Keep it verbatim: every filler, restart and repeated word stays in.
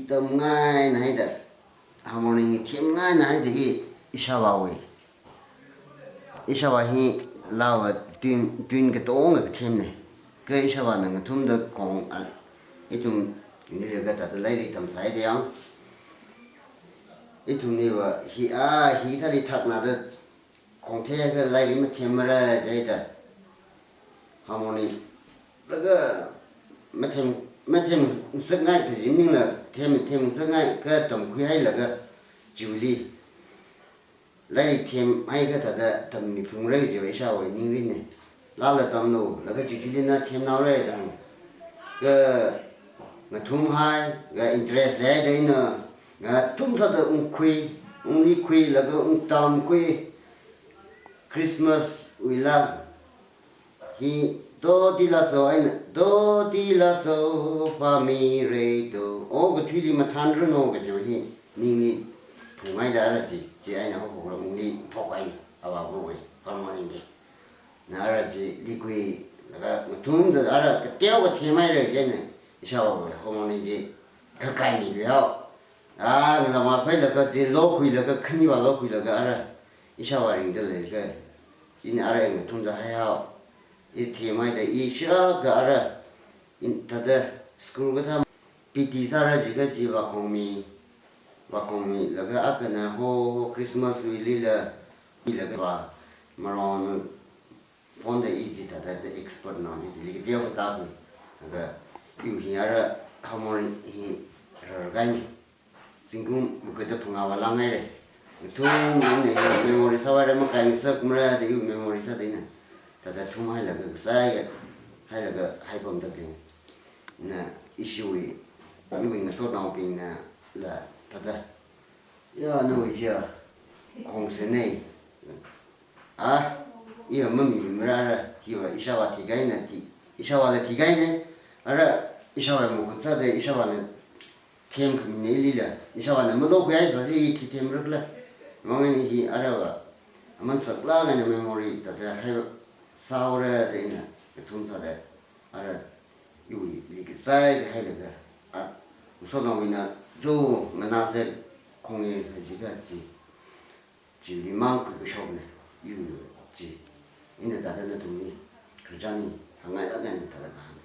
Tamngaina haida, harmony hi themngaina haida hi ishāvāwui. Ishāvā hi lāva tune, tune katonga kathemna. Kha ishāvāna ngathumda khong a, ithum nili kathāda lairik tamsai da yang. Ithumliva hi a, hithāli thakna da khong theiakha lairik mathemmara jida. Harmony laga mathem, mathemngasakngai kaji maningla them, themngasakngai kha tamkhuihailaga chiwuili lairik themhai kathāda tammiphungra jiva ishāwui ningrinna. Lāla tamlu, laga chiwuili na themnaora da hāng. Kha ngathumhai, kha interest leihaida ina ngathum sāda ungkhui, unglikhui, laga ungtamkhui. Christmas wuila hi dotila so eina, dotila so pamira do. O kathuili mathānranu kaji hi ningli phunghaida ara chi, chi eina haophokra ungli phok eina, avāvawui, harmony de. Na ara chi likhui, laga ngathumda ara kateokha themhaira jina, ishāvāwui harmony chi kakaimi lihao. A, ngalā mapailaga, de lokhuilaga, khaniva lokhuilaga, ara, ishāvā ringda leilaga, ina ara ngathumda haihao. I themhaida, i shaka ara, in thāda school kathā, P T sāra jikha chi vākhongmi, vākhongmilaga akhana ho Christmas wuilila, ilaga vā, maron, phonda i chithāda expert no, chili kateokha tākhui. Laga iwui hi ara harmony hi rarkahaina. Zingkum wukkada phangāva langhaira. Ngathum ina hi memory sāvāra makai ngasakmara da iwui memory sāda ina. Thāda thumhailaga kasai hailaga haipamda lei. Na ishiwui, iwui ngasotnaobingnala thāda. Ya, nawui chiya khongsa nei. A, iya mamimara ara, hiva ishāvā thikahaina thi, ishāvāla thikahaina, ara ishāvā makhut sāda ishāvāna themkhamina ilila, ishāvāna malokhuihai sāsi i khi themrakhala. Mangani hi arava, aman saklāk eina memory thāda hai sāhaora da ina, ngathum sāda, ara, iwuili kasai kahailaga, a, ngasotnaobingna, jo, nganāsa khongye sa jikha chi. Chili mang khuikashokna, iwui chi. Ina thāda nathumli, khararchanli, hāngngailāk eina thāda kahāng.